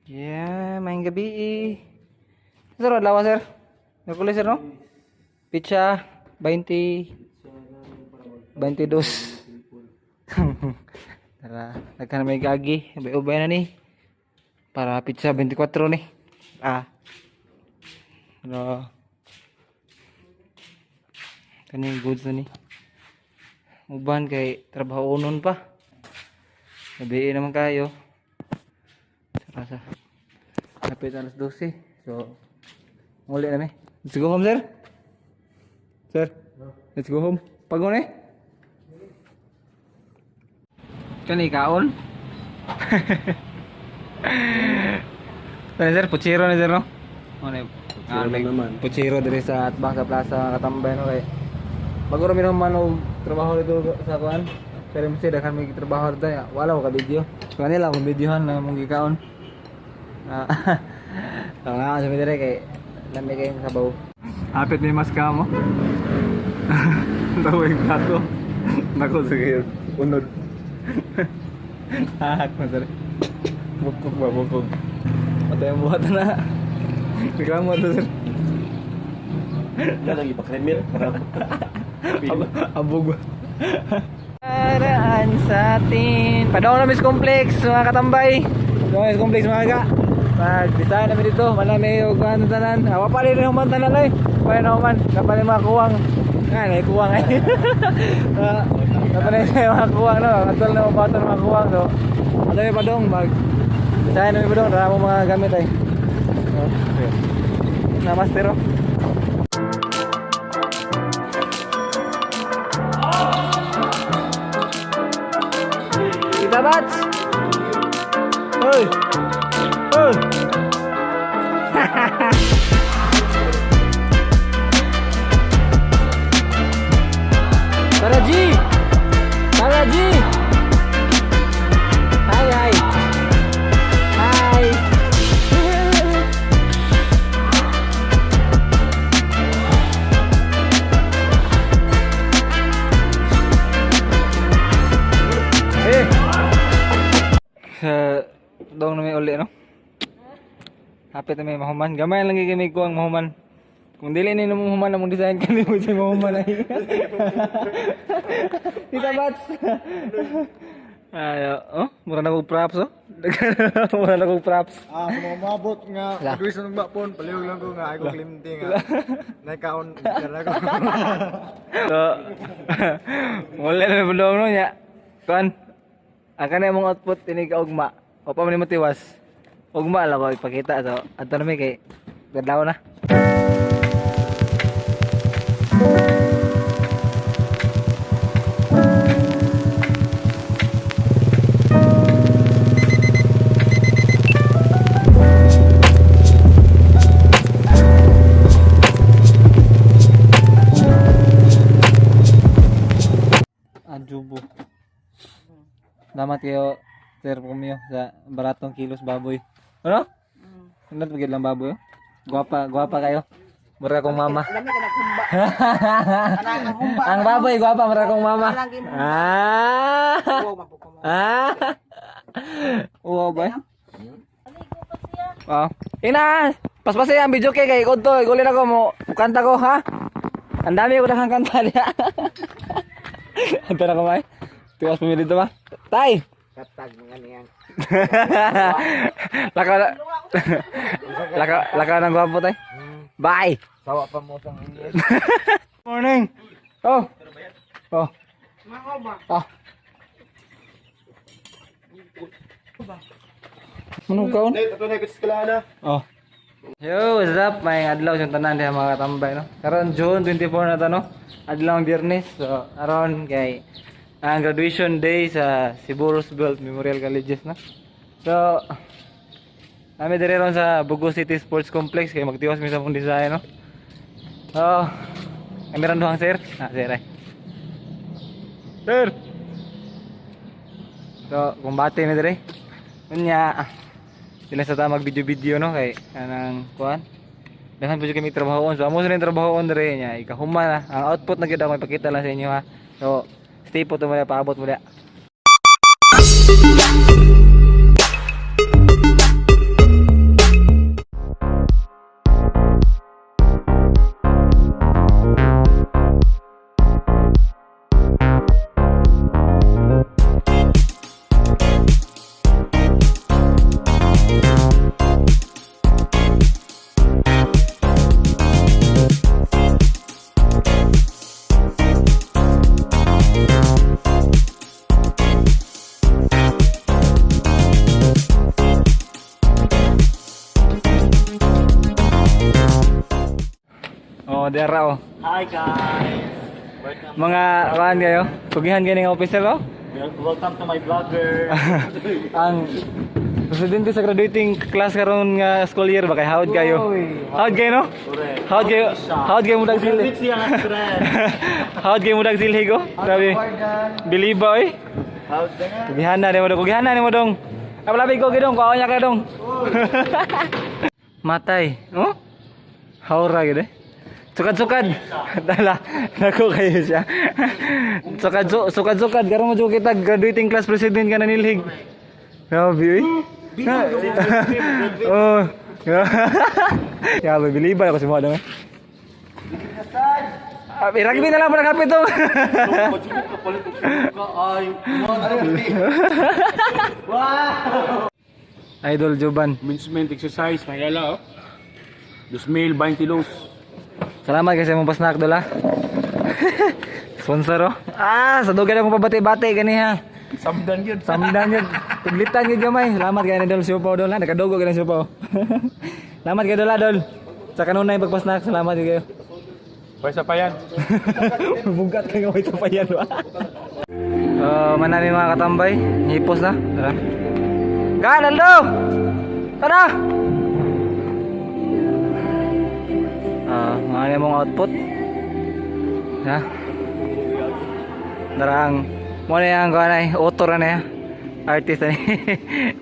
Yeah, maayong gabi eh. Sir, adlaw, sir. Miyerkules, sir, no? Petsa 20 22. Tara, daghan may gagi, ubay-ubay na ni. Para petsa 24 ni. Ah. Pero kaning goods na ni. Uban kay trabaho unon pa. Gabi naman kayo. Sara sa Kapit alas 12. So, muli na mi. Let's go home, sir. Sir, let's go home. Pagod eh. Kani kaon? Tani sir, puchero ni sir, no? Ano? Puchero naman. Puchero diri sa atbang sa plaza, mga katambay, no, kay bago ra mi naman og trabaho dito sa kuan. Pero MC daghan may trabaho dito ya. Wala ko ka video. So kanila akong videohan na mong gikaon. Ah. Nga sa mi dire kay lami kayong sabaw. Apit may maska mo. Tawag plato. Nako, sige. Unod. Hahak mo, sir. Bukog ba, bukog. Patay ang buhat na. Reklamo to, sir. Wala lang ipakremit. Abog ba? Paraan sa atin. Padaw na Miss Complex, mga katambay. Padaw na Miss Complex, mga ka. Pag-design namin dito, malami yung kuhan ng tanan. Awa pa rin human tanan ay. Pa rin human. Kapal yung mga kuwang. Nga, na kuwang ay. Kapal yung mga kuwang, no. Atol na mabato ng mga kuwang. So, madami pa dong. Mag-design namin pa dong. Dara mo mga gamit ay. Okay. Namaste, ro. Kita Bats! Hoy! Hoy! Tara G! Tara G! Hi, hi! Hi! Eh! Sa dong na may uli, no? Hapit na may mahuman. Gamay lang gyud kami ko ang mahuman. Kung dili ni mo human among design kami mo sa mahuman ay. Tita Bats. Ayo, oh, mura na kog props oh. Mura na kog props. Ah, sa mga mabot nga, La. paduis na nagba pon, palihog lang ko nga, ay ko klimti nga. Nakaon, kara ko. So, wala na dong no nya. Kuan. Ang kanay mong output ini ka ugma. O pa man nimo tiwas. Ugma lang ko ipakita, so adto na mi kay gadlaw na. Ajubo. Salamat kayo, Sir Romeo, sa baratong kilos baboy. Ano? Mm. Ano lang baboy? Oh? Guwapa, guwapa kayo. Mura kong mama. Lami ka nagkumba. Anang humba. Ang baboy, guwapa, mura kong mama. Ah! Wow, mabuko mo. Ah! Wow, ba? Oh. Ina, paspasi ang video kay kay kodto, igulin ako mo. Kanta ko, ha? Ang dami ko nakang kanta niya. Anta na kamay. Tiwas pumili dito ba? Tay! Katag mga niyan. Laka na. Laka, laka ng gwapo, tay. Bye! Sawa pa mo sang English. Morning! Oh! Oh. Ah. Ano kaon? Net, ato na ikot sa na. Oh. Yo, what's up? May adlaw yung tanan diha, mga katambay, no. Karon June 24 na ta, no. Adlaw ang Biyernes. So, aron kay ang graduation day sa Cebu Roosevelt Memorial Colleges na. So, nami diri ron sa Bugo City Sports Complex kay magtiwas mi sa mong design, no. So, kami ron duhang sir. Ah, sir ay. Sir. So, kumbate mi diri. Unya, sila sa ta mag video-video, no, kay anang kuan. Daghan po jud kami trabahoon. So amo sa rin trabahoon diri nya ikahuma na. Ang output na gyud ako ipakita lang sa inyo, ha. So stay po to muna, paabot mo da. Oh, dira oh. Hi guys! Welcome, Mga kuan kayo? Kugihan kayo ng officer oh. welcome to my vlogger. Ang presidente sa graduating class karon nga school year ba kay hawd kayo? Hawd kayo no? Correct. Hawd kayo? Hawd kayo mudag silhi? Graduate siya nga stress. Hawd kayo mudag silhi ko? Grabe. Biliba oy. How's the Kugihan na nimo dong, kugihan na nimo dong. Ay labi ko gidong, kuha niya ka dong. Matay, oh? Hawra gid eh. Sukad-sukad. Dala, nako kayo siya. Sukad sukad-sukad karon mo jud kita graduating class president ka na nilhig. Grabe oy. Oh. Ya, biliban ako si mo dong. Ah, rugby na lang para kapit dong. Idol Juban. Commencement exercise, mayala oh. 2022. Salamat kasi mong pasnak dola. Sponsor oh. Ah, sa dugan akong pabati-bati ganiha. Samdan yun. Samdan yun. Tuglitan yun gamay. Salamat kay Idol Siupaw dol. Ha, nakadugo ka ng siupaw. Salamat kay Dol, ah, Dol. Sa kanunay pagpasnak, salamat kayo. Pwesa pa yan. Bugat kayo ito pa yan. Manami mga katambay. Hipos na. Tara. Gaan, Aldo! Tara! Ah, mga ano mong output. Ha? Tara ang mo na yung kuha na eh. Author na niya. Artist na ni.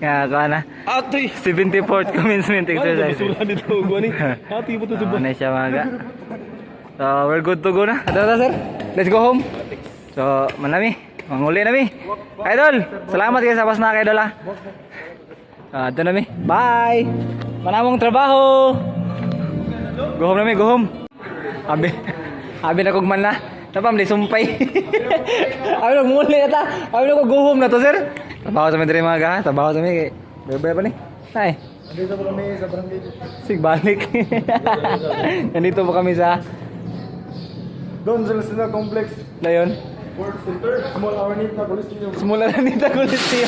Nga kuha na. Atoy! 74th commencement exercise. Basura dito, guwani. Ati po to Ah, na siya mga ga. So, we're good to go na. Tara, tara, sir. Let's go home. So, manami. Manguli nami. Idol, salamat kayo sa pasnak, idol ah. Ah, doon nami. Bye. Manamong trabaho. Go home nami, go home. Abi, abi na kog man na. Tapam di sumpay. Abi na muli na ta. Abi na ko go home na to, sir. Trabaho sa mi diri mga ga. Trabaho sa mi. Bye-bye pa ni. Ay. Nandito po kami sa barangay. Sig balik. Nandito po kami sa Don Celestino Complex, Dayon. World Center, Small Aranita Coliseum. Simula na nita Coliseum.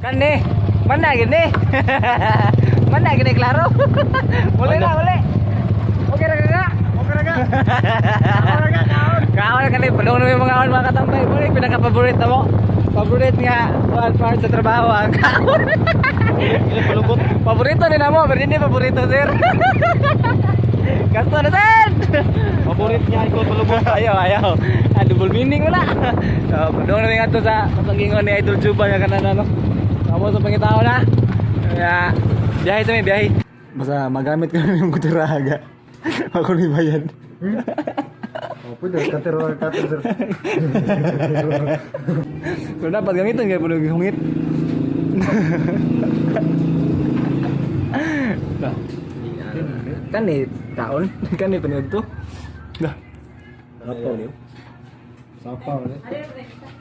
Kani, mana gini? Mana gini klaro? Boleh na, boleh. Okay ra ka? Okay na ka? Okay na ka, kaon. Kaon kani padung na may mga kaon mga katambay. Mo ni pinaka-favorite na mo. Favorite nga one part sa trabaho ang kaon. Paborito ni namo, pero hindi paborito sir. Gasto na sir. Paborit niya, ikaw palubot. Ayaw, ayaw. Ah, double meaning wala. So, doon na nga to sa kapagingon ni Idol Juba nga kanan ano. Tapos sa pangitao na. Kaya, biyahe sa mi, biyahe. Basta magamit ko na yung kutiraga. Ako ni bayad. Oh, pwede, katero, katero, sir. Pero dapat gamitin kaya puno hungit. Nah. Kan ni taon, kan ni panood to. Dah. Apa niyo? Sapa, wala.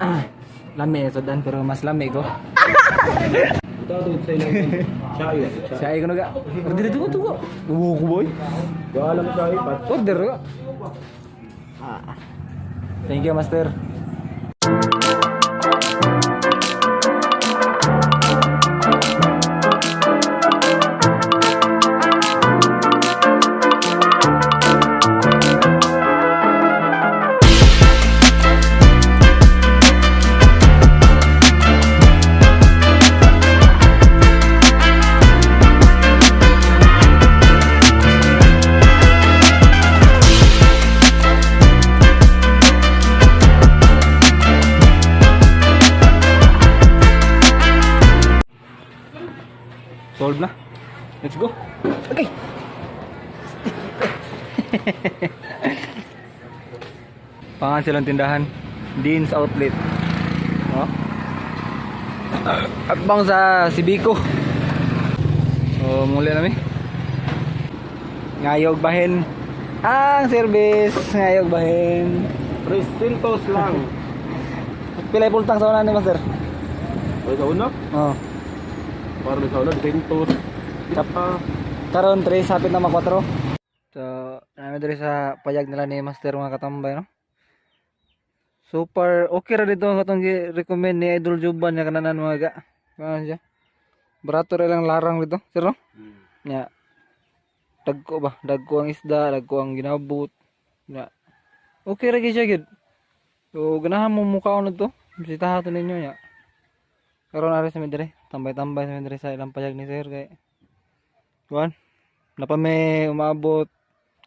Ah, lami sudan pero mas lami ko. Ito ito sa ilang. Siya Siya ay kuno ga. Order dito ko ko. Uwo ko boy. Alam siya ipat. Order ka. Ah. Thank you, master. Solve na. Let's go. Okay. Pangan silang tindahan. Dean's Outlet. No? Atbang sa Sibico. So, muli nami. Ngayog bahin. Ang service. Ngayog bahin. 300 lang. Pilay pultang sa una ni Master. Ay, sa una? Oh. Para sa una, 200. Kap karon 3 hapit na ma-4. So, namin diri sa payag nila ni Master mga katambay no. Super okay ra dito ang katong gi-recommend ni Idol Juban nga kananan mga ga. Ano siya? Barato ra lang larang dito, sir no? Ya. Dagko ba? Dagko ang isda, dagko ang ginabot. Na. Okay ra gyud siya gyud. So ganahan mo mukaon na to. Bisitaha to ninyo nya. Karon ari sa mi dire, tambay-tambay sa mi dire sa ilang payag ni sir kay kuan. Napa may umabot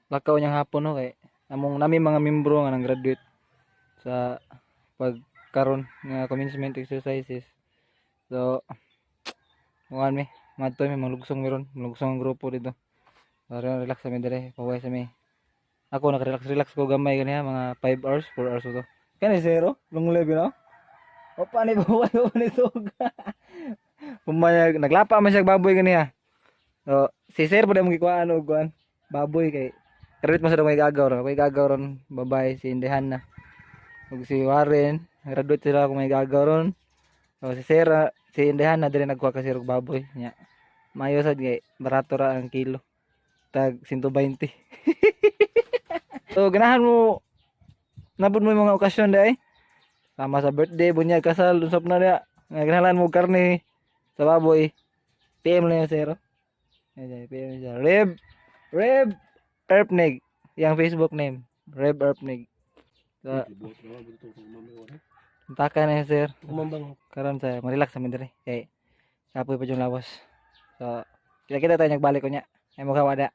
lakaw niyang hapon, no, kay among nami mga membro nga nang graduate sa pagkaron nga commencement exercises. So muan mi, madto mi manglugsong mi ron, manglugsong ang grupo dito. Para relax sa mi dire, pahuway sa mi. Ako naka-relax relax ko gamay ganiha, mga 5 hours, 4 hours to. Kani zero, long live you know. O pa ni buhay o ni suga. Pumayag, naglapa man siya og baboy ganiha. So, si sir pa mong gikuhaan og kuan, baboy kay karit mo sa may gagaw ron. May gagaw ron, babae si Indehan na. Ug si Warren, graduate sila kung may gagaw ron. So, si sir, si Indehan na dire nagkuha kasi og baboy nya. Maayo sad kay barato ra ang kilo. Tag 120. So ganahan mo nabot mo yung mga okasyon dai. Sama sa birthday, bunyag, kasal, usap na diya. Nga ganahan mo karne sa baboy. PM lang yun, sir. Ayan, PM siya. Reb Erpnig. Yang Facebook name. Reb Erpnig. So, taka na yun, sir. Kumambang. Karon sa marelax sa dire. Kay kapoy pa yung lawas. So, kita-kita tayo nagbalik ko niya. Ay mukha wala.